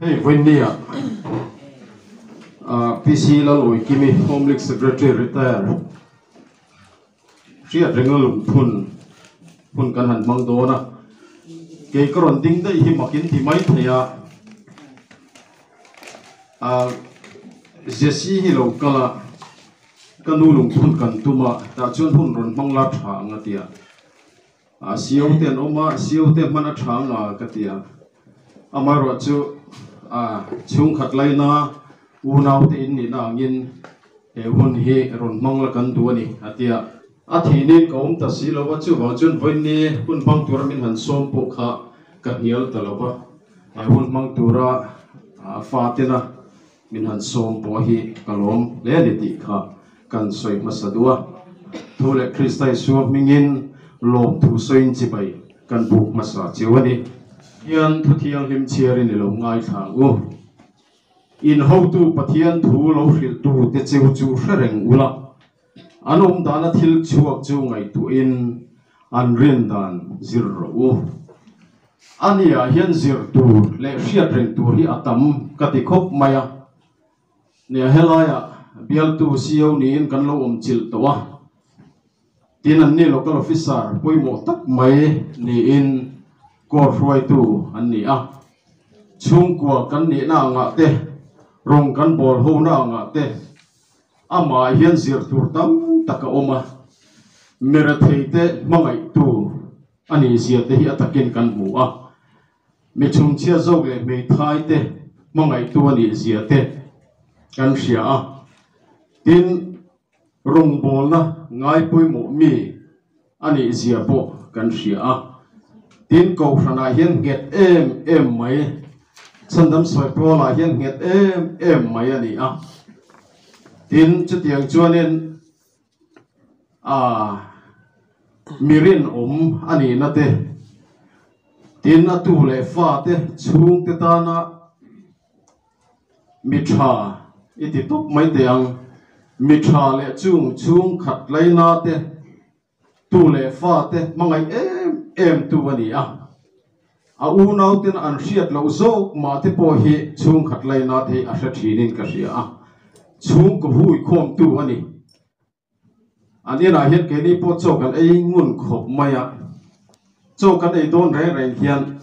Hei vawinia PC Lalawikimi Home League Secretary Retire hriat renga lungphun hun kan han hmang dawn a, kei ka rawn ding daih hi mak in ti mai thei a, Jesse hi lo kal a, ka nu lungphun kan tum a, tah chuan hun rawn hmang la tha ang a ti a. A sio te an awm a, sio te hman a tha nga ka ti a. Amaherawhchu a chhungkhat laina unau te in nihna angin he hun hi rawn hmang la kan duh a ni a ti a. A thihnin ka awm ta si lo a, chuvang chuan vawiinni hun hmang tura min han sawm pawh kha ka hnial ta lo va. He hun hmang tura fatena Min han sawm pawh hi ka lawm hle a ni tih kha kan sawi hmasa duh a. Thu leh Krista Isua hmingin lawmthu sawiin chibai kan buk hmasa chiu a ni. Hian thu thianghlim chhiarin i lo ngaithla ang u. In hotu Pathian thu lo hrilhtu te cheu chu hre reng ula, an awm dana thil chhuak chu ngaihtuahin an rin dan zir rawh u. A niah hian zir tur leh hriat reng tur hi a tam ka ti khawp mai a. Nia helaiah bialtu CEO niin kan lo awm chilh tawh a, tin anni local officer pawimawh tak mai niin court hruaitu an ni a. Chhungkua kan nihna angah te, rawng kan bawl hona angah te, Amah hian zir tur tam tak a awm a, mi retheite hmangaihtu a nih zia te hi a takin kan hmu a, mi chhungchhia zawk leh hmeithai te hmangaihtu a nih zia te kan hria a, tin, rawngbawlna ngai pawimawh mi a nih zia pawh kan hria a, tin kohhranah hian nghet em em mai, chhandam sawi pawlah hian nghet em em mai a ni a, tin chutiang chuanin ah mi rinawm a nihna te, tin a tu leh fa te chhungte tana Mi tha i ti tawp mai teh ang. Mi tha leh chung chhung khat laina te, tu leh fa te hmangaih em em tu a ni a. A unau ten an hriat loh zawk mah te pawh hi chhung khat laina te hi a hre thinin ka hria a. Chhungkaw hui khawmtu a ni. An inah hian keini pawh chaw kan ei ngun khawp mai a, chaw kan ei dawn reng reng hian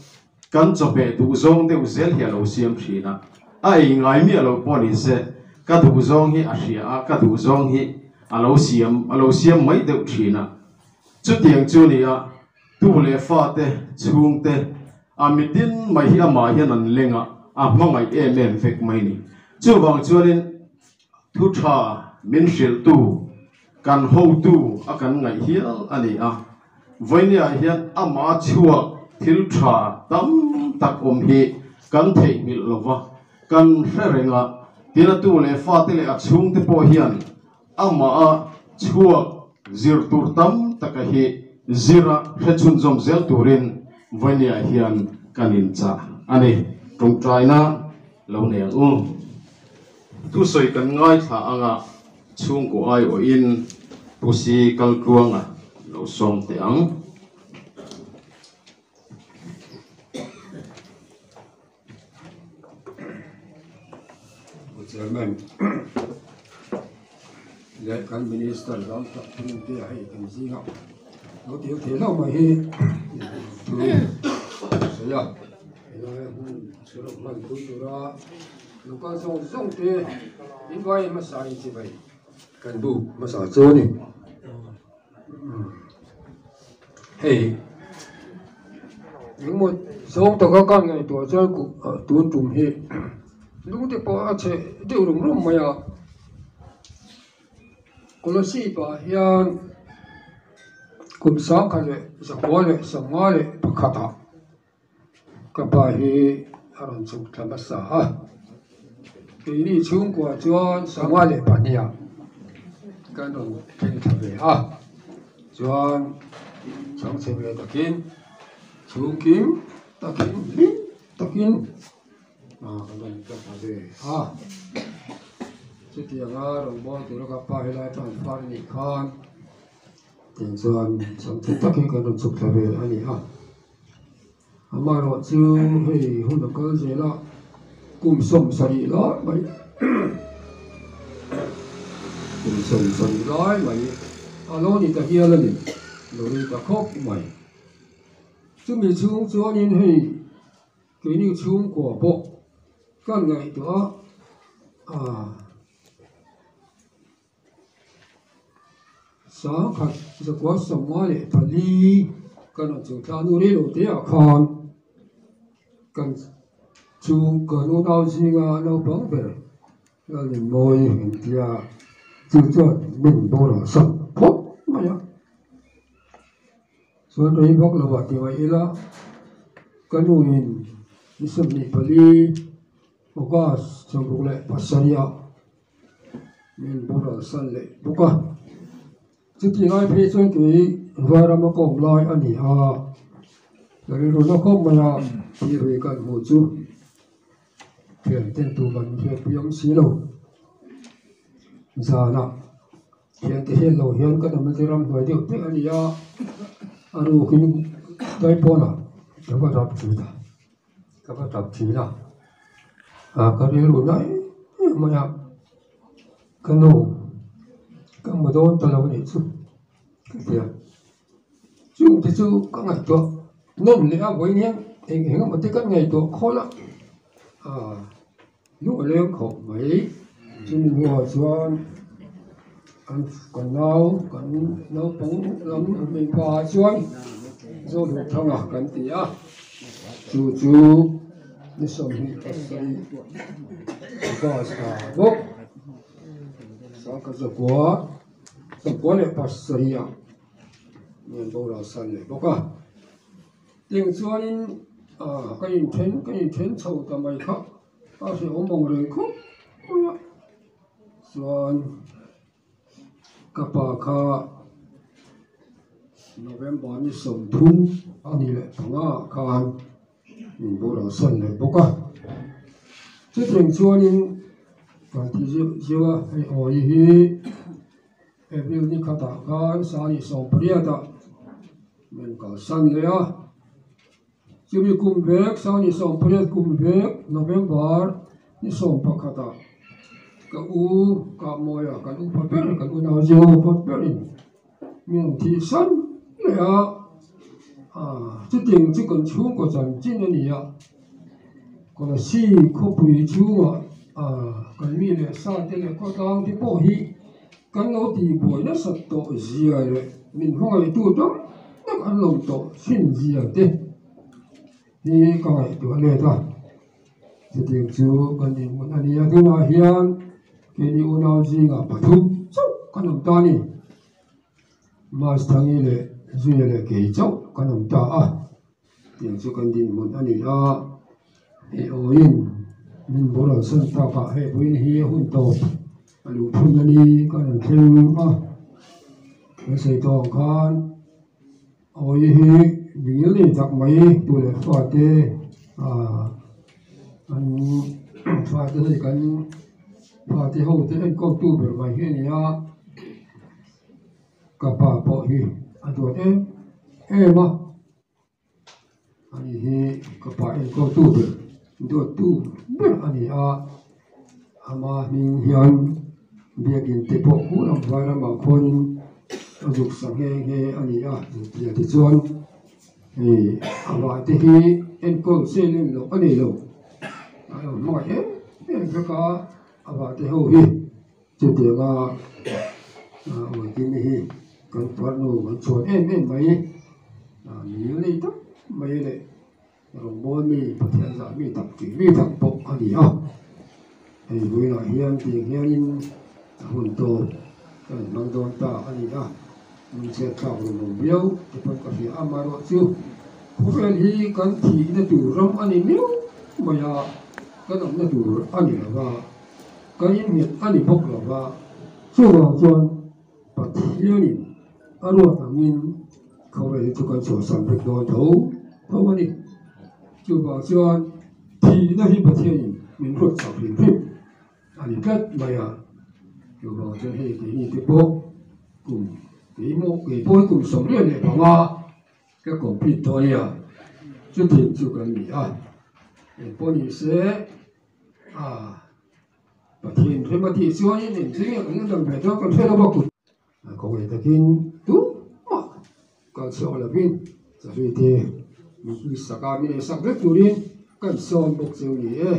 kan chawhmeh duh zawng deuh zel hi a lo siam thin a, a ei ngai miah lo pawh ni se ka duh zawng hi a hria a, ka duh zawng hi a lo siam a lo siam mai deuh thin a, chutiang chu ni a tu leh fate chhungte a mitin mai hi amah hian an leng a, a hmangaih em em vek mai ni. Chuvang chuanin. Thu tha min hrilhtu, kan hotu a kan ngaih hial a ni a. Vawinia hian amah chhuak thil tha tam tak awm hi kan theihnghilh lo va, kan hre reng a. Tin a tu leh fate leh a chhungte pawh hian amah a chhuak zir tur tam taka hi zira hre chhunzawm zel turin vawinia hian kan inchah a ni. Tawngtaina lo nei ang u. Thusawi kan ngaithla anga chhungkaw aiawhin Pusi Kaltluanga lo sawm teh ang. Pu Chairman leh kan Minister dang tak thil te hei kan zinga lo tir thei hlauh mai hi thu sawi a helai hmun chhun hman pui tura Local zawng zawng te in vai hmasa in chi vai kan buk hmasa chu a ni hei engmaw zawng taka kan ngaihtuah chuan tun tum hi lung te pawh a chhe deuh rum rum mai a Kolasib ah hian kum sangkhat leh zakua leh sawmnga leh pakhat ah. Ka pa hi a rawn chhuk thla hmasa a, keini chhungkua chuan sangha leh pahniha kan rawn thleng thla ve a, chuan chhangchhe ve takin chhungkim takin hlim takin kan rawn tla thla ve a, chutianga rawngbâwl tura ka pa helai transfer a nih khan tiang chuan chhangchhe takin kan rawn chhuk thla ve a ni a. Amaherawh chu hei hun a kal zel a, kum 70 lai mai kum 70 lai mai a lo ni ta hial a ni, lo rei ta khawp mai. Chumi chhung chuanin hei keini chhungkua pawh kan ngaihtuah a, Sangkhat 1954 kan rawn chung thla nu rei lo te ah khan kan chung kan unau zinga naupang ber Lalnunmawi engtia chu chuan min boral sak phawt mai a. Chuan rei vak lo ah ti mai ila ka nu in ni 24 August 67 ah min boral san leh bawk a. Chutih lai phei chuan kei Vairama ka awm lai a ni a, ka rilru na khawp mai a, thil ri kan hmuh chu thianten tum an hriatpui ang si lo. Zanah thiante hian lo hian kan awmna te ramhnuai deuh te a ni a, a rukin daipawnah ka va dap thin a. Ka va tap thin a, ka rilru na em em mai a, ka nu ka hmu dawn ta lo anih chu ka ti a, chung te chu ka ngaihtuah nawm leh a vawiin hian eng eng emaw te kan ngaihtuah khawl a, ah lung a leng khawp mai, chumi hnuah chuan kan nau kan naupang lam mipa ah chuan Zoduhthanga kan ti a. Chu chu ni 27 August ah bawk 1997 ah min boral san leh bawk a. Tiang chuanin ah ka inthen ka inthen chho ta mai kha a hrehawm ang reng khawp mai a. Chuan Ka pa kha November ni 30 a ni leh panga ah khan min boral san leh bawk a. Chutiang chuanin kan ti zeuh zeuh a, hei awi hi April ni khatah khan sani 18 ah min kalsan leh a. Chumi kum vek sani 18 kum vek November ni 11 ah ka u ka mawi a kan upa ber kan unau zia upa berin min rawn thih san leh a, chutiang chu kan chhungkaw chanchin a ni a, Kolasib khawpui chhungah kan mi leh sa te leh khawtlang te pawh hi kan lo tihbuai nasat tawh zia leh min hmangaihtu tam tak an lo tawh thin zia te hi ka ngaihtuah let a. Chutiang chu kan dinhmun a ni a, tunah hian keini unau zingah pathum chauh kan awm ta a ni. Masthangi leh Zuia leh kei chauh kan awm ta a, tiang chu kan dinhmun a ni a. Hei awiin min boral san takah hei vawiin hi a hun tawp a luh phun a ni kan rawn thleng a. Kan sawi tawh ang khan Awi hi mingil nei tak mai tu leh fate ah an fate hei kan fate ho te enkawl tu ber mai hi a ni a ka pa pawh hi a duat em em a ani hi ka pa enkawl tu ber duat tu ber a ni a ama hming hian biakin te pawh khuh lam vai ramah khuanin a zuk sa nghe nghe a ni a engtia tichuan hei a vah te hi enkawl sel em loh a nei lo a lo hmangaih em em vek a a vah te ho hi chutianga awlkimi hi kan farnu kan chhuan em em mai mil nei tak mai leh. Rawngbâwl mi Pathian zah mi tak tih mi tak pawh a ni a. Hei vawiinah hian tiang hianin a hun tawp ka rawn hmang dawn ta a ni a, lungchhiat thlak rawn awm viau te pawn ka hria a, amaherawh chu khawvel hi kan thihna tur ram a ni miau mai a, kan awmna tur a ni lo va, kan innghet a ni bawk lo va, chuvang chuan Pathianin a ruat angin khawvel hi chu kan chhuahsan vek dawn tho tho a ni. Chuvang chuan thihna hi Pathianin min ruat chak hrim hrim a ni tlat mai a. Chuvang chuan hei keini te pawh kum keimawh kei pawh hi kum 75 ka complete tawh a nia, chutiang chu kan ni a. Engpawh ni se. Pathian rem a tih chuanin engtin nge kan la dam ve dawn kan hre lo a kut kawngei takin tumah kal chhuak lovin chawhlui te min hmuisak a min eisak vek turin kan sawm bawk chu ni e.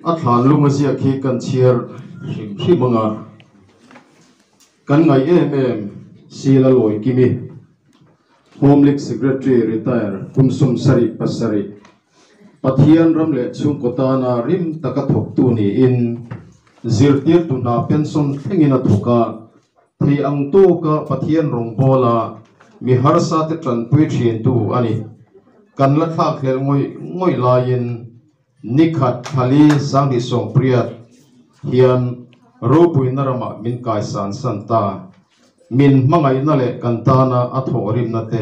A thlan lung a ziak hi kan chhiar hrim hrim ang a, kan ngaih em em Sila Lawi Kimi, Home League Secretary Retire kum 77, Pathian ram leh chhungkaw tana rim taka thawktu niin zirtirtu hna pension thlengin a thawk a, thei ang tawka Pathian rawngbawla mi harsa te tanpui thintu a ni. Kan la thlak hlelh ngawih ngawih laiin Nikhat thali 2018 hian ropuina ramah min kaisan san ta. Min hmangaihna leh kan tana a thawhrimna te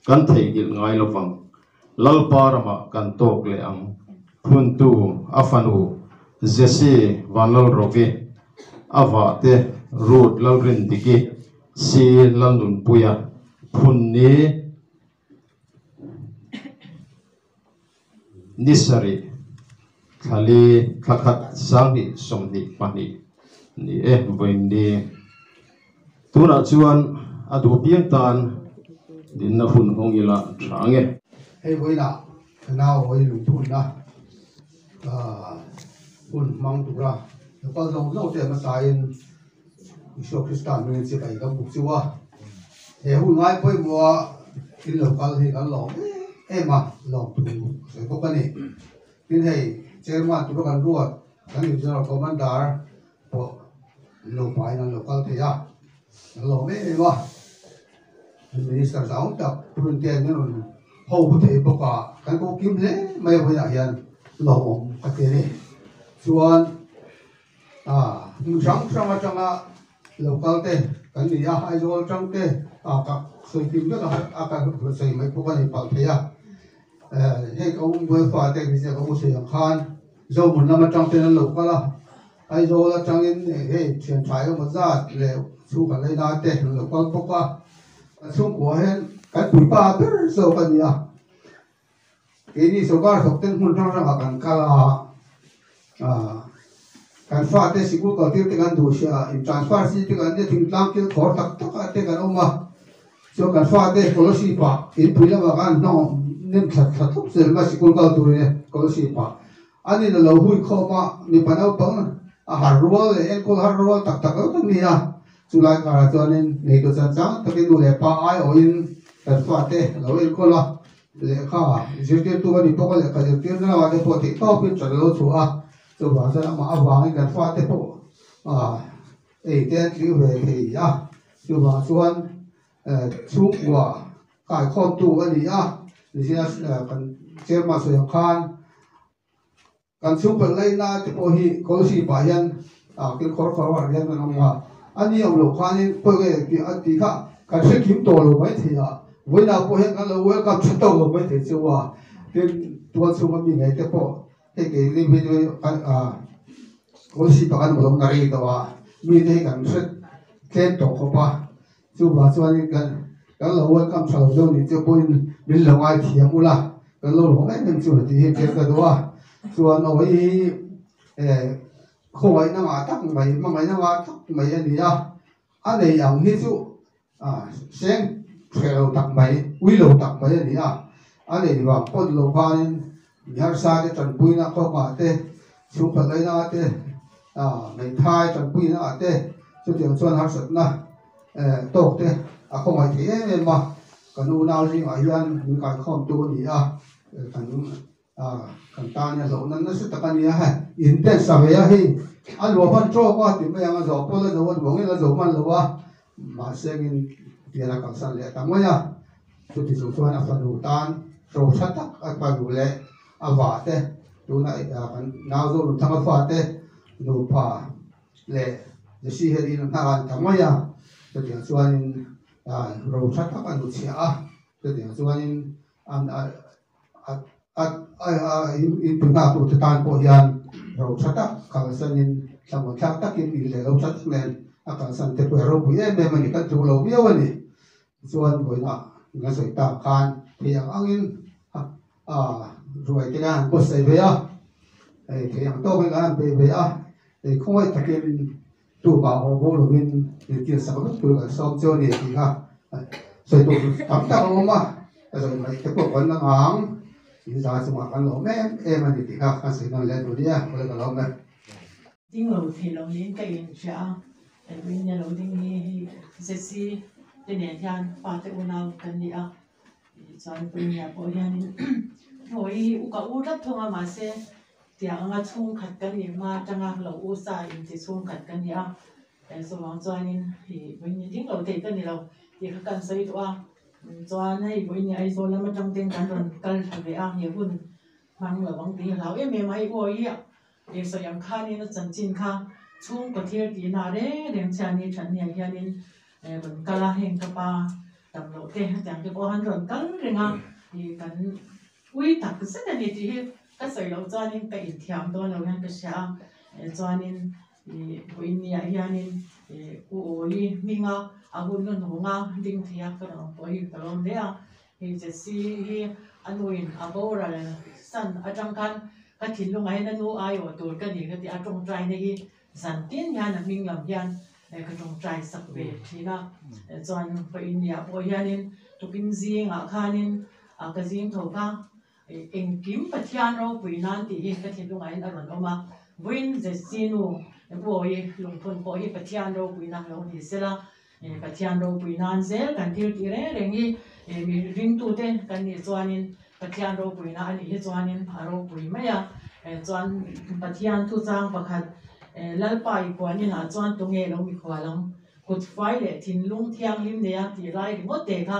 kan theihnghilh ngai lovang. Lalpa ramah kan tawk leh ang. Phuntu a fanu Jesse Vanlalrovi, a vahte Ruth Lalrindiki, Si Lalnunpuia, Phunni, Ni sarih, thla li, thla khat, 2022 ni e, vawiin ni. Tunah chuan a duh piang tan dinna hun hawng ila tha ang e. Hei vawiinah ka nau hawi lungphunna hun hmang tura lokal zawng zawng te hmasain Isua Krista hmingin chibai kan buk chu a, he hun ngai pawimawha in lo kal hi kan lawm em em a, lawmthu a sawi bawk a ni. Tin hei Chairman tura kan ruat kan General Commander pawh an lo pahin an lo kal thei a, kan lawm em em a. Minister zau tak Prunte an rawn ho pu thei bawk a, kan ko kim hle mai a vawiinah hian lawmawm ka ti a ni. Chuan hmun hrang hrang atanga lo kal te kan ni a, Aizawl atang te ka sawi kim vek a, a ka sawi mai pawh ka nei palh thei a. Hei ka u Buaifa te hmeichhia ka u sawi ang khan Zohmun lam atang ten an lo kal a, Aizawl atangin hei thian tha emaw zat leh chhungkhat leina te an lo kal bawk a, kan chhungkua hian kan puipa ber zawk a ni a, keini sorkar thawk ten hmun hrang hrangah kan kal a, kan fate sikul kal tir te kan duh sia, in transfer si te kan nia thingtlang kil khawr tak tak ah te kan awm a, chuan kan fate scholarship ah inpui lamah khan hnawng nem thla thla thawp zel mai sikul kal turin scholarship ah. An in a lo hui khawm a, mipa naupang a har rual leh enkawl har rual tak tak lo tak ni a. Chulai karah chuanin neitu chan chang takin nu leh pa aiawhin kan fate a lo enkawl a, lehkha zirtirtu a ni bawk a, lehkha zirtirna lamah te pawh theihtawpin ṭan a lo chhuah a, chuvang chuan amah avangin kan fate pawh ei te an tling ve thei a, chuvang chuan chhungkua kaikhawmtu a ni a, nichina kan chairman sawi ang khan kan chhungkaw laina te pawh hi scholarship ah hian thil khawr khawr ah hian kan awm a, a ni awm loh khanin khawi nge tih a tih kha kan hre kim tawh lo maithei a, vawiinah pawh hian kan lo welcome tha tawk lo maithei chu a, tin tualchhunga mi ngei te pawh hei kei scholarship ah kan awm loh na rei tawh a, mite hi kan hre tlem tawh khawp a. Chuvang chuanin kan kan lo welcome tha lo deuh nih che pawhin min lo ngaithiam ula, kan lo lawm em em chu tih hi tel ka duh a. Chuan aw hei hi eh khawngaihna ngah tak mai, hmangaihna ngah tak mai a ni a, a nei ang hi chu ah seng hreh lo tak mai, ui lo tak mai a ni a, a nei vang pawn lo khanin mi harsa te tanpuina kawngah te, chhungkhat laina te, Hmeithai tanpuina ah te chutiang chuan harsatna tawk te a khawngaih thei em em a, kan unau zingah hian min kaikhawmtu a ni a, kan kan tan hian hlauhna nasa tak a ni a, hei in te an sa ve a hei a luah hman tawk a ti mai ang a zawh pawl a zo a nuang in a zo hman lo a, mahse engin pian a kalsan leh ta mai a, chuti chung chuan a fanu tan ro tha tak a fanu leh a vah te tuna kan nau zawk Nunthanga fate nupa leh Jesse hian in hnar an ta mai a, chutiang chuanin ro tha tak a nu chhiah a, chutiang chuanin an in tuna tute tan pawh hian ro tha tak kalsanin thlamuan thlak takin in leh lo tha tak nen a kalsan te pawh hi a ropui em em a ni, kan tluk lo viau a ni. Chuan vawiinah kan sawi tak khan thei ang angin a ruai te khan an buatsaih ve a. Hei thei ang tawkin kan han bei ve a, hei khawngaih takin tumah haw bo lovin min kil sak vek tur kan sawm chu a ni tih kha sawi tur tam tak a awm a, ka zawih mai te pawh kan la ngang in za chungah kan lawm em em a ni tih kha kan sawi nawn leh duh nia, awle ka lawm e. Ding lo thei lo niin ka inhria a, Edwin a lo ding hi hei Jessie te nen hian pa te unau kan ni a, chuan Puinia pawh hianin hawi u ka u tlat thung a mahse tiang anga chhungkhat kan nih hma atanga lo u sa inti chhungkhat kan ni a, chuvang chuanin Puinia ding lo thei ka ni lo tih kha kan sawi duh a, chuan hei Puinia Aizawl lam atang ten kan rawn kal thla ve a, he hun hmang lo ang tih hi hlau em em a, hei awi He sawi ang khanin a chanchin kha chhungkaw thil tihna reng reng che a ni that ni ah hianin rawn kal a, heng ka pa tam loh te hetiang te pawh han rawn kal reng a, ih kan ui tak zet a ni tih hi ka sawi loh chuanin ka inthiam dawn lo hian ka hria a, chuanin ih vawiin ni ah hianin ih u Awi hminga a hun hnuhnunga ding thei a ka rawn pawh hi ka lawm hle a. Hei Jessie hi a nuin a boral san atang khan ka thinlungah hian a nu aiawh tur ka ni ka ti a, tawngtaina hi zan tin hian a hming lam hian ka tawngtai sak ve thin a. Chuan Pawinia pawh hianin tukin zingah khanin ka zing tho kha engkim Pathian ropui nan tih hi ka thinlungah hian a rawn awm a. Vawiin Jessie nu Bawihi lungphun pawh hi Pathian ropui nan lo ni sela. Pathian ropui nan zel kan thil tih reng reng hi mi ringtute kan nih chuanin Pathian ropuina a nih hi chuanin a ropui mai a. Chuan Pathian thuchang pakhat Lalpa i puaninah chuan tunge lo mikhual ang? Kut fai leh thinlung thianghlim neia tih lai ringawt te kha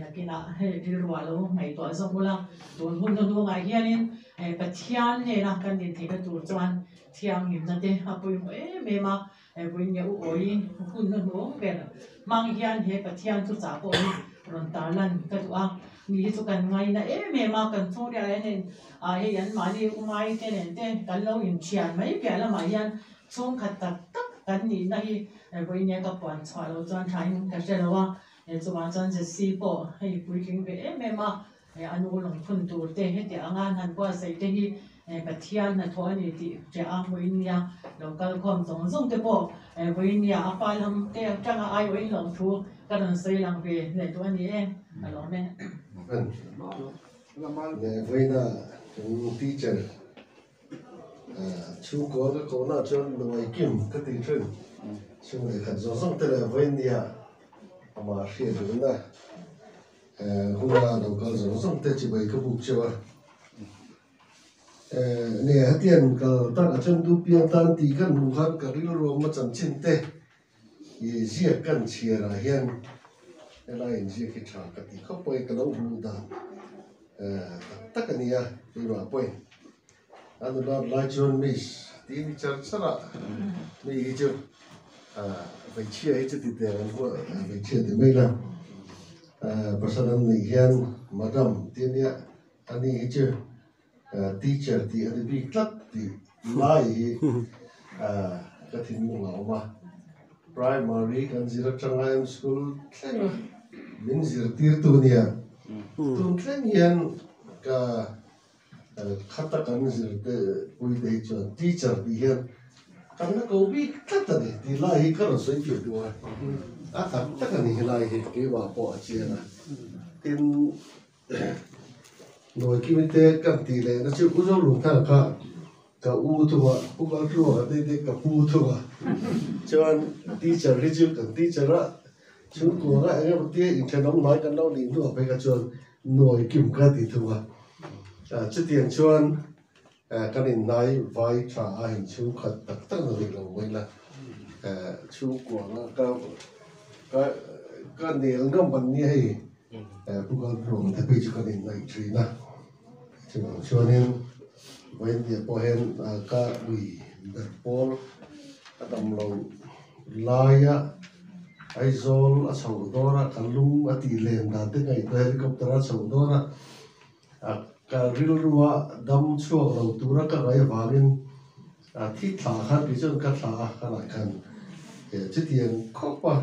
nakinah hei rilruah lo ngaihtuah zawk ula. Tun hun hnuhnungah hianin Pathian hnena kan intheihna tur chuan thianghlimna te a pawimawh em em a. Vawiin u awi hun hnuhnung ber hmang hian he Pathian thuchah pawh hi rawn tarlan ka duh a, mi hi chu kan ngaina em em a, kan chhungriah hian hei ah hei an mahni umai te nen te kan lo inthian mai piah lamah hian chhungkhat tak tak kan nihna hi vawiin nia ka puan chhuah loh chuan thain ka hre lo a, chuvang chuan Jessie pawh hei puitling ve em em a. A nu lungphun tur te heti anga an han buatsaih te hi Pathian hnathawh a ni tih hria a vawiin nia lo kal khawm zawng zawng te pawh vawiin nia a pa lam te atanga aiawhin lawm thu ka rawn sawi lang ve leh duh a ni e ka lawm e. Vawiina kan teacher chhungkaw ka kohna chuan nuai kim ka ti thin chhung leh khat zawng zawng te leh vawiin nia amah hriat duhna Huna lo kal zawng zawng te chibai ka buk cheu a. Nge hetiang kal tak a chuan du piang tan tih kan hmuh khan ka rilru awm a chanchin te i ziak kan chhiar ah hian helai inziak hi tha ka ti khawp mai ka lo hmuh dan tak tak a nia keimah pawhin a nula lai chuan miss tih ni char char a mi hi chu hmeichhia hi chuti teh an huat hmeichhia ti mai la pasal an neih hian madam tih a nia ani hi chu teacher tih a ni bik tlat tih lai hi ka thinlung a awm a primary kan zir atanga M school thleng a min zirtirtu nia tun thleng hian ka Khata kan zirte puite hi chuan teacher tih hian kan la ko bik tlat a ni tih lai hi ka rawn sawi piah duh a, a tak tak a ni helai hi keimah pawh a chiang a, tin Nawi Kimi te kan tih leh na chu U Zolungthanga kha ka u thung a, Pu Kaltluanga te te ka pu thung a, chuan teacher hi chu kan teacher a chhungkuanga eng emaw tia inthenawm hnai kan lo nih hnuah phei kha chuan Nawi kim ka ti thung a, chutiang chuan kan innai vai tha a in chhungkhat tak tak na rih lo mai la, chhungkua anga ka ka ka nel ngam an nia hei Pu Kalpruang te phei chu kan innaih thin a, chuvang chuanin vawiindia pawh hian ka ui ber pawl a dam lo laia Aizawl a chhoh dawn a, ka lung a tih len dan te ngaihtuah helicopter a chhoh dawn a, ka rilrua dam chhuak lo tura ka ngaih avangin thi thla khan kei chuan ka thla a ka lah khan chutiang khawp a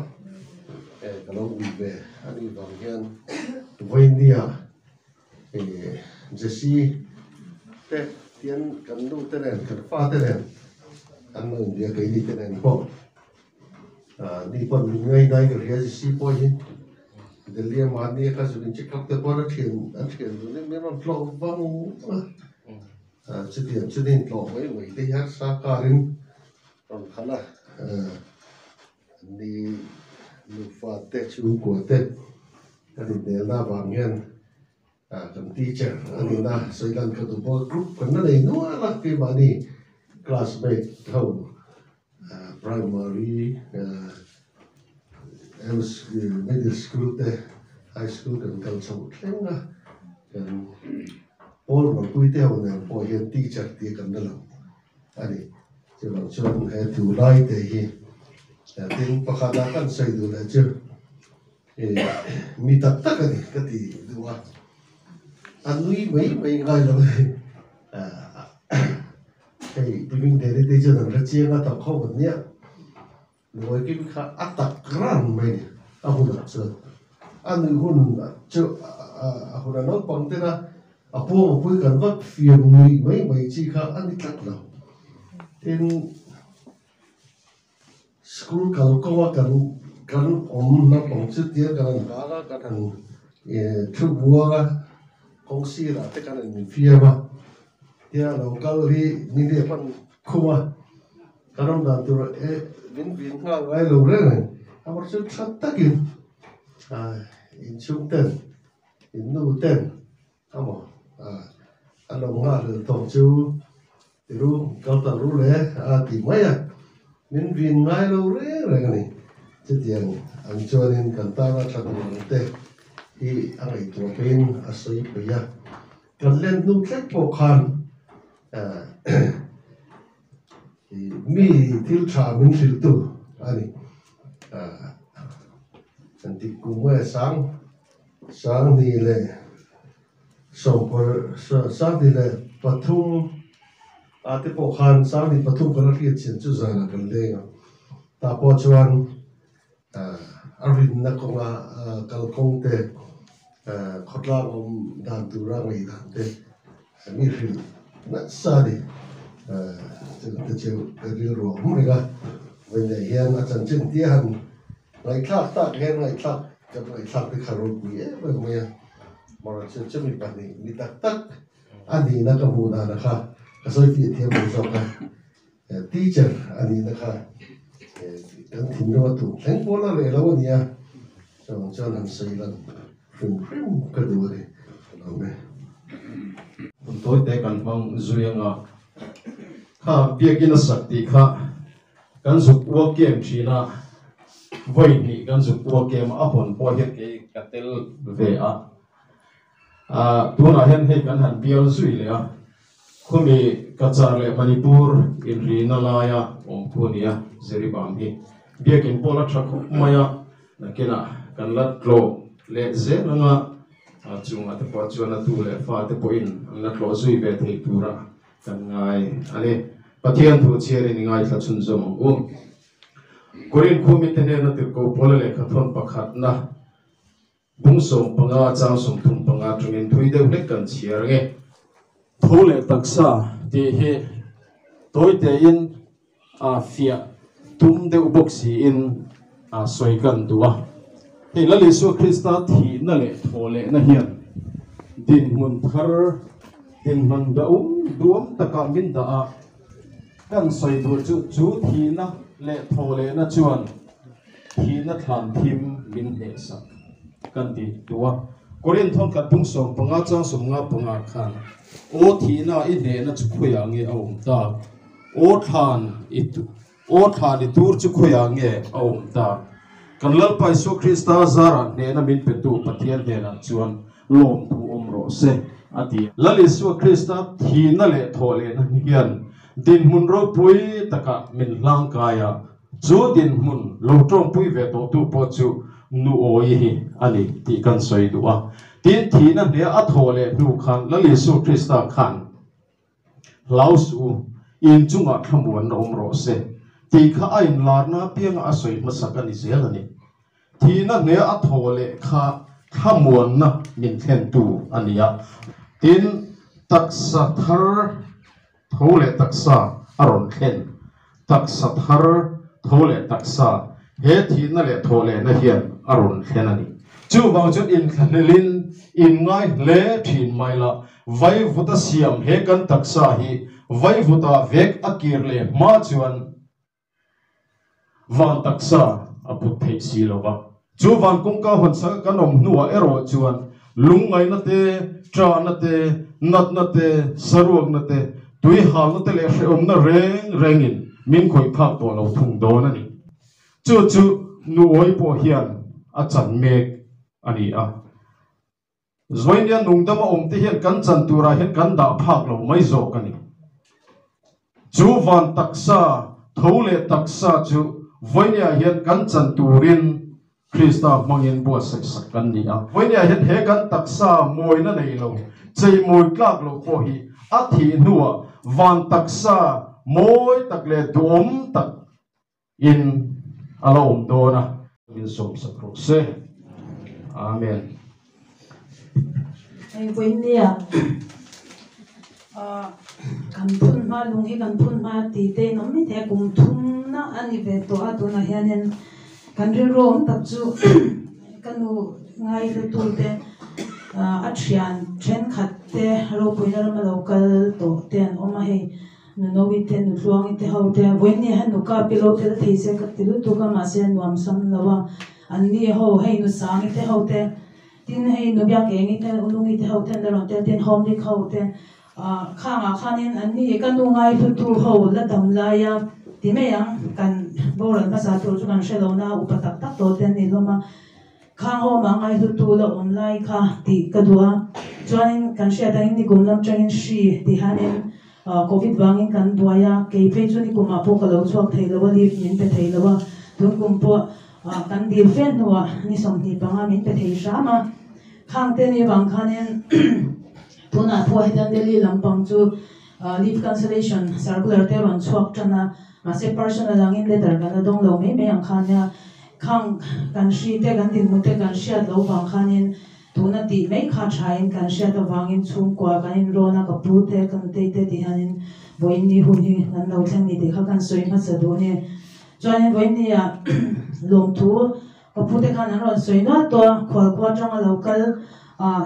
ka lo ui ve a nih vang hian vawinia Jessie te. Tian kan nu te nen kan fa te nen an lo inbia keini te nen pawh ni pawn min ngainai ka hria zisi pawh hi Delhi a mahni a kha zuk in check up te pawn a thian an thian dun in min rawn tlawh vang a chutiang chuan in tlawh mai mai te hi harsa karin rawn khalh a ni nufa te chhungkua te kan inelna avang hian Kan teacher a nihna sawi lan ka duh bawk a, group kan la nei nual a keimahni classmate ho primary middle school te high school kan kal chho thleng a, kan pawl rualpui te ho nen pawh hian teacher tih kan la lo a ni. Chuvang chuan he thu lai te hi tin pakhat ah kan sawi duh leh chu. Mi tak tak a ni ka ti duh a, a nui mai mai ngai lo a ni. Hei Living Daddy te chuan an hre chiang a tam khawp an nia, Lungawi kim kha a tak ran mai a ni a hunah chuan. A nuih hun chu a hun a naupang tena a puang a pui kan vak fiam nuih mai mai chi kha a ni tlat lo. Tin. School kal kawnga kan kan awm naupang chu tia kan han kal a, kan han thu buang a, kawng sirah te kan han infiam a, tia lo kal hi ni leh hman khum a, kan awm dan tur e min vin nghal ngai lo reng reng, amah chu tha takin inchhung ten innu ten Amaw a lo nghahhlelh tawh chu tiru kal ta ru le a ti mai a, min vin ngai lo reng reng a ni. Chutiang ang chuanin kan tana tha duh ang te hi a ngaihtuah peihin a sawi peih a, kan len hnu thlek pawh khan mi thil tha min hrilhtu a ni. Engtik kum nge sang Sanghnih leh sawmpawr sanghnih leh pathum ah te pawh khan sanghnih pathum kan la hriat chian chu zanah kan leng a, tah pawh chuan a rinna kawnga kalkawng te khawtlang awm dan tura ngaihdan te mi hrilh nasa a ni. Chute chu ka rilru a awm reng a, vawiinah hian a chanchin tia han Ngaihthlak tak hian ngaihthlak kan ngaihthlak te kha ropui em em mai a, mara chu chumi pahnih ni tak tak a nihna ka hmuh dana kha ka sawi fiah thiam lo zawk a, teacher a nihna kha kan thinlung a tum thleng pawl a reh lo a nia, chuvang chuan han sawi lan hrim hrim ka duh a ni ka lawm e. Hun tawi te kan hmang zui anga kha biakin a sak tih kha Kan zuk uak kem thin a, vawi hnih kan zuk uak kem a, a hawn pawh hian kei ka tel ve a. Tunah hian hei kan han bial zui leh a, khumi Cachar leh Manipur inrina laia awm khu a ni a, Jiribam hi biakin pawh la tha khawp mai a, nakinah kan la tlawh leh zel anga chungah te pawh chuan a tu leh fa te pawhin an la tlawh zui ve thei tura Kan ngai a ni. Pathian thu chhiarin i ngaithla chhunzawm ang u. Korin khumite hnena tirhkoh Paula lehkhathawn pakhatna bung 15 chang 35 atangin thui deuh hlek kan chhiar ang e. Tho leh taksa tih hi tawi tein a fiah tum deuh bawk siin a sawi kan duh a. Hei Lal Isua Krista thihna leh thawhlehna hian dinhmun thar, dinhmun duhawm duhawm takah min dah a, kan sawi tur chu chu thihna leh thawhlehna chuan thihna thlan thim min hnehsak kan ti duh a. Korin thawnkhat bung 15 chang 55 khan, Aw thihna i hnehna chu khawiah nge a awm tak? Aw thlan i Aw thlan i tur chu khawiah nge a awm ta? Kan Lalpa Isua Krista zarah hnehna min petu Pathian hnenah chuan lawmthu awm rawh se, a ti. Lal Isua Krista thihna leh thawhlehna hian dinhmun ropui takah min hlangkai a, chu dinhmun lo tawngpui ve tawhtu pawh chu nu awi hi a ni tih kan sawi duh a. Tin, thihna hneha a thawhleh hnu khan Lal Isua Krista khan, Hlau suh u, in chungah thlamuanna awm rawh se, tih kha a inlarna apianga a sawi hmasak a ni zel a ni. Thihna hneh a thaw leh kha thlamuanna min thlentu a ni a. Tin, taksa thar tho leh taksa a rawn thlen. Taksa thar, tho leh taksa, he thihna leh thawhlehna hian a rawn thlen a ni. Chuvang chuan inthlahlelin inngai hle thin mai la, vaivuta siam he kan taksa hi vaivutah vek a kir leh hma chuan van taksa a put theih si lo va. Chu van kawngka hawn sak kan awm hnuah erawh chuan lungngaihna te, ṭahna te, natna te, saruakna te, tuihalna te leh hrehawmna reng rengin min khawih phak tawh lo thung dawn a ni. Chu chu nuawi pawh hian a chan mek a ni a. Zawinia nungdama awmte hian kan chan turah hian kan dah phak lo mai zawk a ni. Chu van taksa, tho leh taksa chu vawinia hian kan chan turin Krista hmangin buatsaih sak kan ni a. Vawinia hian he kan taksa mawina nei lo, cheimawi tlak lo pawh hi a thih hnuah van taksa mawi tak leh duhawm tak in a la awm dawn a. Min sawmsak rawh se. Amen. Hei vawinia kan phun hma lung hi kan phun hma tih te in awm mai thei a kum thumna a ni ve tawh a tunah hianin kan rilru awm tak chu ka nu ngaihlu tu te a thian thenkhat te ropuina rama lo kal tawh te an awm a hei. Nunovi te, Nutluangi te ho te, vawiin hian nuka pi lo tel thei se ka ti lutuk a, mahse a nuam sam lo a, an ni ho, hei Nusangi te ho te, tin hei Nubiakengi te, Ulungi te ho te an la rawn tel, tin Hawmlik ho te, ah khangah khanin an ni ka nu ngaihlutu ho la dam lai a ti mai ang, kan boral hmasa tur chu kan hre lo na, upa tak tak tawh te an ni hlawm a, khang ho mah ngaihlutu la awm lai kha tih ka duh a, chuanin kan hriat angin nikum lam tangin hri ti hianin Covid vangin kan buai a, kei phei chu nikumah pawh ka lo chhuak thei lo a, leave min pe thei lo a, tun kum pawh kan dil fe hnuah ni 25 min pe thei hram a, khang te ni vang khanin tunah pawh hetiang Delhi lampang chu leave cancellation circular te rawn chhuak tan a, mahse personal angin letter kan la dawng lo mai mai ang khan nia, khang kan hri te kan dinhmun te kan hriat loh vang khanin Tuna tih mai kha thain kan hriat avangin chhungkua kan inrawn a, ka pu te, ka nutei te ti hianin vawiin ni hun hi kan lo thleng ni tih kha kan sawi hmasa duh a ni. Chuanin vawiin nia lawmthu ka pu te khan an rawn sawi nual tawh a, khualkhua atanga lo kal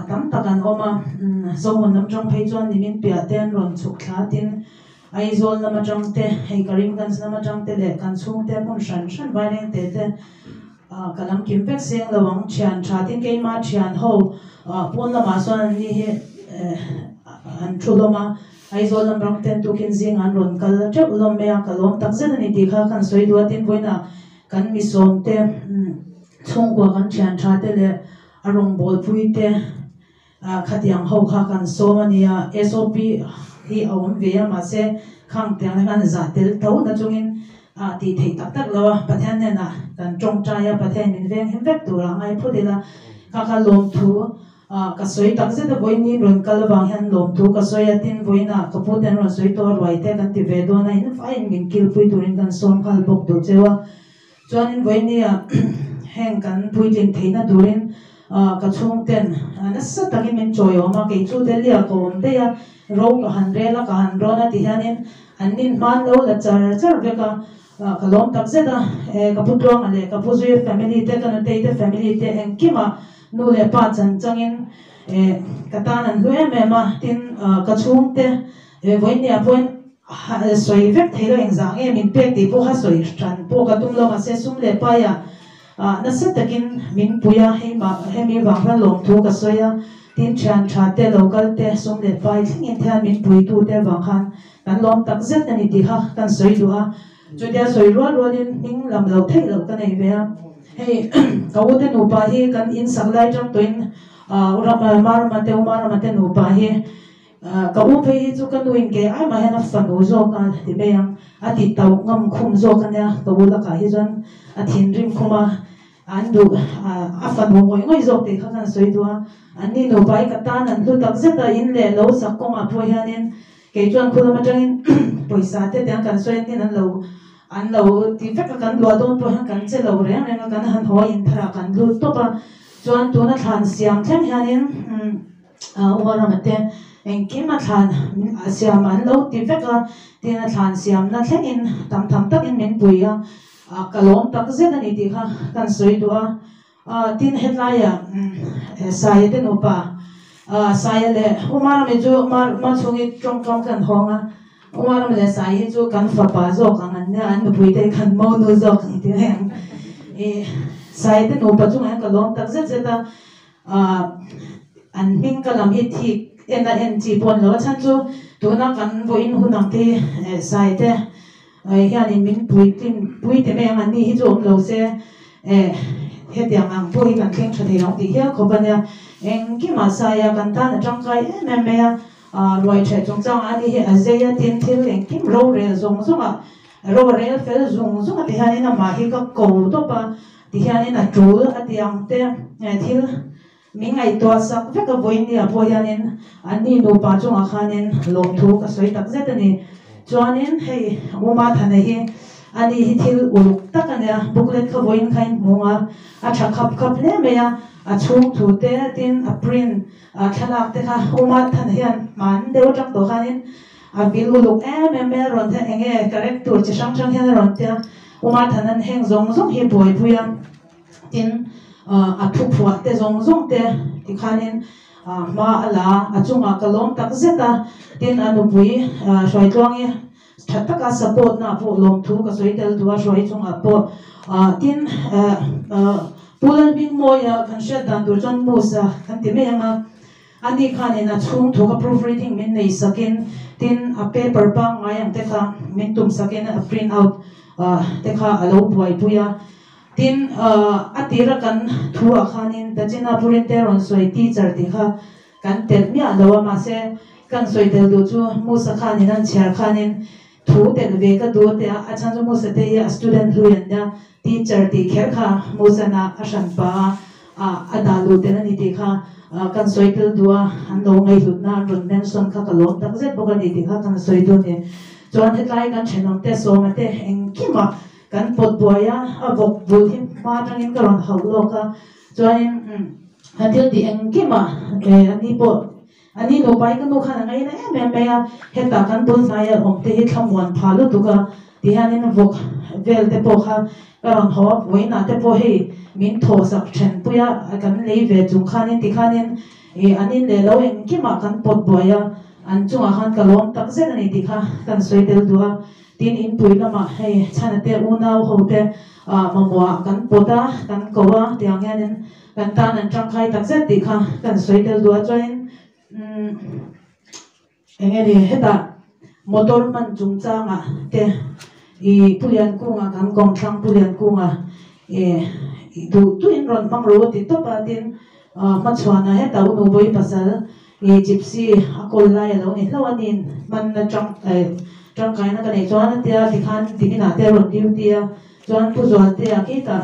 tam tak an awm a, Zohmun lam tang phei chuan nimin piah te an rawn chhuk thla tin Aizawl lam atang te, hei Karimganj lam atang te leh kan chhungte hmun hran hran Vairengte te, Ka lam kim vek seng lo ang thian tha tin keima thian ho pawn lamah chuan an ni hi an thu hlawm a, Aizawl lam rang ten tukin zing an rawn kal teuh hlawm mai a, ka lawm tak zet a ni tih kha kan sawi duh a, tin vawiinah kan misawm te chhungkua kan thian tha te leh a rawngbawlpui te khatiang ho kha kan sawm a nia, SOP hi a awm ve a mahse khang tiang te khan zah tel tho na chungin a tih theih tak tak lo a, Pathian hnenah kan tawngtai a, Pathian min veng him vek tur a ngai phut ila, kha kha lawmthu ka sawi tak zet a, vawiin rawn kal avang hian lawmthu ka sawi a, tin vawiinah ka pu ten rawn sawi tawh a, ruai te kan ti ve dawn a, in faiin min kilpui turin kan sawm nghal bawk duh cheu a. Chuanin vawinia heng kan puitlin theihna turin ka chhungten nasa takin min chawiawm a, kei chu Delhi-ah ka awm daih a, ro ka han rel a, ka han rawn a ti hianin an nin hman lo la char char vek a, ka lawm tak zet a, ka pu Tluanga leh ka pu Zuia family te, ka nutei te family te engkimah nu leh pa chan changin ka tan an hlu em em a, tin ka chhungte vawinia pawhin Sawi vek thei lo engzah nge min pek tih pawh kha sawi hran pawh ka tum lo mahse sum leh paiah nasa takin min pui a, hei mah hemi vang hian lawmthu ka sawi a, tin thian tha te lo kal te sum leh pai thlengin te hian min puitu te vang khan kan lawm tak zet a ni tih kha kan sawi duh a, chutia sawi rual rualin hming lam lo theih loh ka nei ve a, hei ka ute nupa hi kan insak lai tang tawhin Marama te u Marama te nupa hi Ka u phei hi chu ka nu in kei ai mah hian a fanu zawk a ti mai ang, a ti tauh ngam khum zawk a nia, ka u lakah hi chuan a thinrim khum a, an duh a fanu ngawih ngawih zawk tih kha kan sawi duh a, an ni nupa hi ka tan an hlu tak zet a, in leh lo sak kawngah pawh hianin kei chuan khu lam atangin pawisa te tiang kan sawi an lo an lo ti vek a, kan luah dawn pawh hian kan che lo reng reng a, kan han haw in tharah kan lut tawp a, chuan tuna thlan siam thleng hianin. Umarama te Engkim a thlan a siam an lo ti vek a, tin a thlan siamna thlengin tam tham takin min pui a, ka lawm tak zet a ni tih kha kan sawi duh a. Tin hetlaiah Saia te nupa Saia leh Umarami chu Machhungi tawngkam kan hawng a, Umarami leh Saia hi chu kan fapa zawk ang an nia, an nupui te hi kan monu zawk ang tih mai ang. Saia te nupa chungah hian ka lawm tak zet zet a. An hming ka lam hi thik en a en chi pawh a ni lo a chhan chu tuna kan vawiin hun ang te hi sai te hianin min puitlin pui te mai ang an ni hi chu awm lo se hetiang ang pawh hi kan thleng tha thei lo ang tih hial khawp a nia. Engkimah saia kan tan a tangkai em em mai a, ruai theh chungchangah a ni hi a zei a tin thil engkim rorel zawng zawngah rorel fel zung zung a ti hianin amah hi ka ko tawp a. Tihianin a tul a ti ang te thil min ngaihtuah sak vek a vawinia pawh hianin anni nupa chungah khanin lawmthu ka sawi tak zet a ni. Chuanin hei Uma Thane hi ani hi thil uluk tak a nia, booklet kha vawiin kha in hmung a, a tha khap khap hle mai a, a chhung thu te tin a print thlalak te kha Uma Thane hian hman deuh atang tawh khanin a vil uluk em em mai a rawn tia enge correct tur chi hrang hrang hian a rawn tia. Uma Thanan heng zawng zawng hi buaipui a, tin a thu phuah te zawng zawng te tikhanin hma a la a, a chungah ka lawm tak zet a, tin a nupui Hruaitluangi tha taka support na pawh lawmthu ka sawi tel duh a, Hruai chungah pawh tin Pu Lalhmingmawia kan hriat dan tur chuan Musa kan ti mai ang a. Ani khanin a chhung thu ka proof reading min nei sakin tin a paper pangngai ang te kha min tum sakin a print out te kha a lo buaipui a. Tin a tira kan thu ah khanin Dachinapurin te rawn sawi teacher tih kha kan telh miah lo a mahse kan sawi tel duh chu Musa khanin an chhiar khanin thu telh ve ka duh tia a chhan chu Musa te hi a student hlui an nia teacher tih kher kha Musa-na a hran pah a. A dah luh tel a ni tih kha kan sawi tel duh a, an lo ngaihhlutna an rawn mention kha ka lawm tak zet bawk a ni tih kha kan sawi duh a ni. Chuan hetlai kan thenawm te sawma te engkimah kan pawt buai a, a vawk bul hi hma atangin ka rawn hauh lawk a, chuanin a thil tih engkimah ani pawh ani nupa hi ka nu khan a ngaina em em mai a, hetah kan bul hnaia awm te hi thlamuan pha lutuk a ti hianin vawk vel te pawh kha ka rawn haw a, vawiinah te pawh hei min thaw sak then pui a, kan lei ve chung khanin ti khanin ih an in leh lo engkimah kan pawt buai a, an chungah khan ka lawm tak zet a ni tih kha kan sawi tel duh a, tin inpui lamah hei chhana te unau ho te mamawhah kan pawt a, kan ko a tiang hianin. Kan tan an tangkai tak zet tih kha kan sawi tel duh a, chuanin umm eng nge ni hetah motor hman chungchangah te ih Pu Liankunga kan kawmthlang Pu Liankunga ih duh duhin rawn hmang ro a ti tawp a, tin hmachhuanah hetah u Nubawi pasal ih gypsy a kawl lai a lo ni hlauh a nin hmanna tang tangkaina ka neih chuan a tia tikhan niminah te a rawn duty a. Chuan Pu Zualtea khitah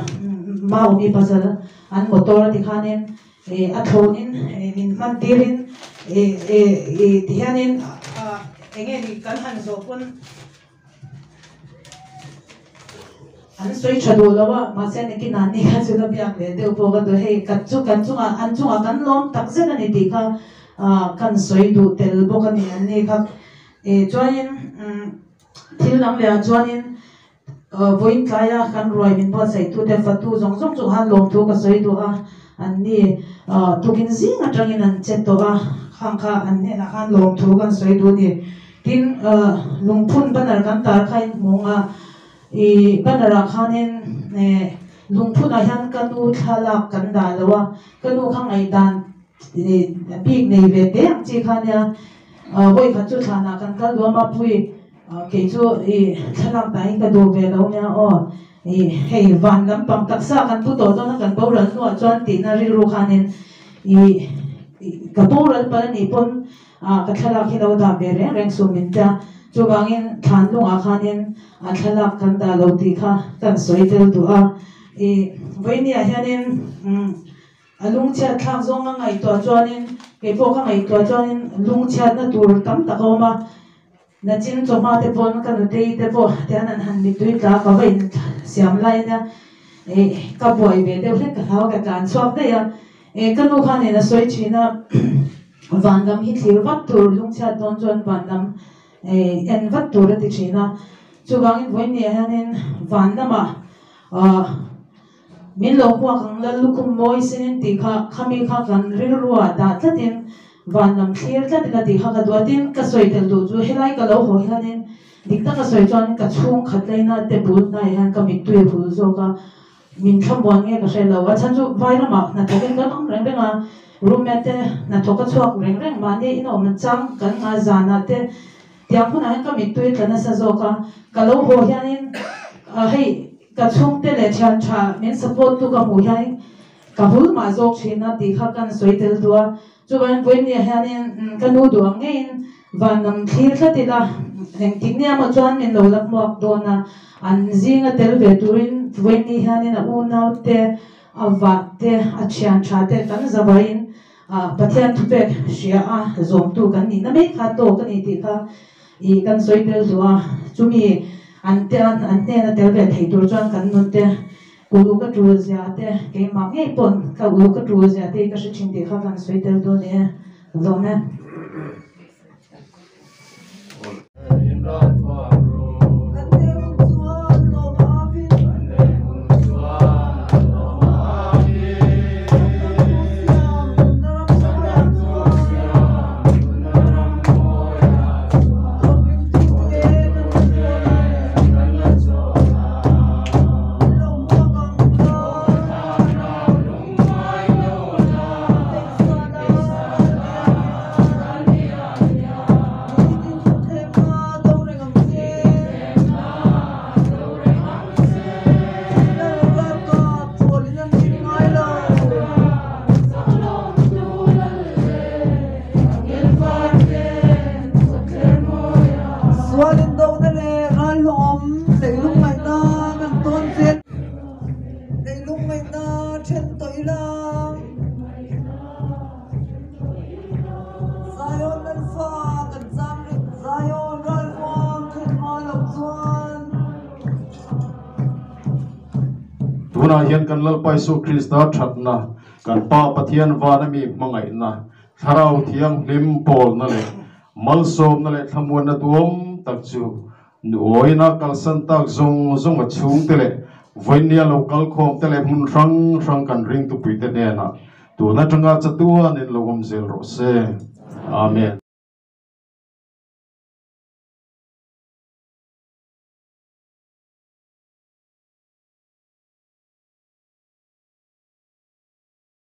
Maumi pasal an motor a ti khanin a thlawnin min hman tirin ti hianin eng nge ni kan han zawh pawn an sawi tha duh lo a, mahse nikin ah ni kha chu la biak leh deuh pawh ka duh hei kan chu kan chungah an chungah kan lawm tak zet a ni tih kha kan sawi duh tel bawk a ni an ni kha chuanin thil dang leh ah chuanin. Vawiin tlaia kan ruai min buatsaih-tute fatu zawng zawng chu khan lawmthu ka sawi duh a, an ni tukin zing atangin an che tawh a, khang kha an hnenah khan lawmthu kan sawi duh a ni. Tin, lungphun banner kan tar kha in hmu ang a, ih banner ah khanin lungphunah hian ka nu thlalak kan dah lo a, ka nu kha ngaihdan bik nei ve teh ang chi kha nia, vawikhat chu thlanah kan kal duh a mapui. Kei chu i thlalak dah hi ka duh ve lo nia aw. I hei van lampang taksa kan pu tawh dawn a kan boral hnuah chuan tihna rilru khanin i ka boral palh a nih pawn ka thlalak hi lo dah ve reng reng suh min tia. Chuvangin thlan lungah khanin a thlalak kan dah lo tih kha kan sawi tel duh a. I vawinia hianin A lungchhiat thlak zawng a ngaihtuah chuanin, kei pawh ka ngaihtuah chuanin lungchhiatna tur tam tak a awm a. Nachin chawhma te pawn ka nutei te pawh tian an han mittui tla ka va in siam lai nia eh ka buai ve deuh hlek ka hlau ka tlan chhuak daih a. Eh ka nu khan in a sawi thin a. Van lam hi thlir vat tur lungchhiat dawn chuan van lam en vat tur a ti thin a. Chuvangin vawiin ah hianin van lamah ah min lo hmuak ang lal lukhum mawi sinin tih kha khami kha kan rilruah dah tlatin van lam thlir tlat ila tih kha ka duh a. Tin, ka sawi tel duh chu helai ka lo haw hianin dik taka sawi chuan ka chhung khat laina te bul hnaiah hian ka mittui a hul zawk a. Min thlamuan nge ka hre lo. A chhan chu Vairamah hnathawkin kan awm reng reng a, roommate te hnathawk a chhuak reng reng mahni in awm an chang kan nghah zanah te tiang hunah hian ka mittui tla nasa zawk a. Ka lo haw hianin hei ka chhungte leh thian tha min support tu ka hmuh hianin ka hul mah zawk thin a tih kha kan sawi tel duh a. Chuvangin vawinia hianin ka nu duh ang ngeiin van lam thlir tlat ila, engtik nia maw chuan min lo la hmuak dawn a, an zinga tel ve turin vawiini hianin a unaute, a vahte, a thian tha te kan zavaiin Pathian thupek hria a zawmtu kan nihna mai kha tawk a ni tih kha i kan sawi tel duh a, chumi an te an hnena tel ve thei tur chuan kan nun te Ulu ka tul zia te, keimah ngei pawn ka ulu ka tul zia te hi ka hre thin tih kha kan sawi tel dawn e, zawm e. Sualin dona leh ralhlawm leilung ngaihna kan tawn zel. Leilung ngaihna then tawh ila. Zion Lalfa kan zam reng. Zion ralmuang then hma loh chuan. Tunah hian kan Lalpa Isu Krista thatna, kan Pa Pathian vana mi hmangaihna, Thlarau Thianghlim pawlna leh malsawmna leh thlamuanna duam tak chu nuawina kalsan tak zawng zawng a chhungte leh vawinia lo kalkhawmte leh hmun hrang hrang kan ringtupuite hnenah tun atanga chatuanin lo awm zel rawh se. Amen.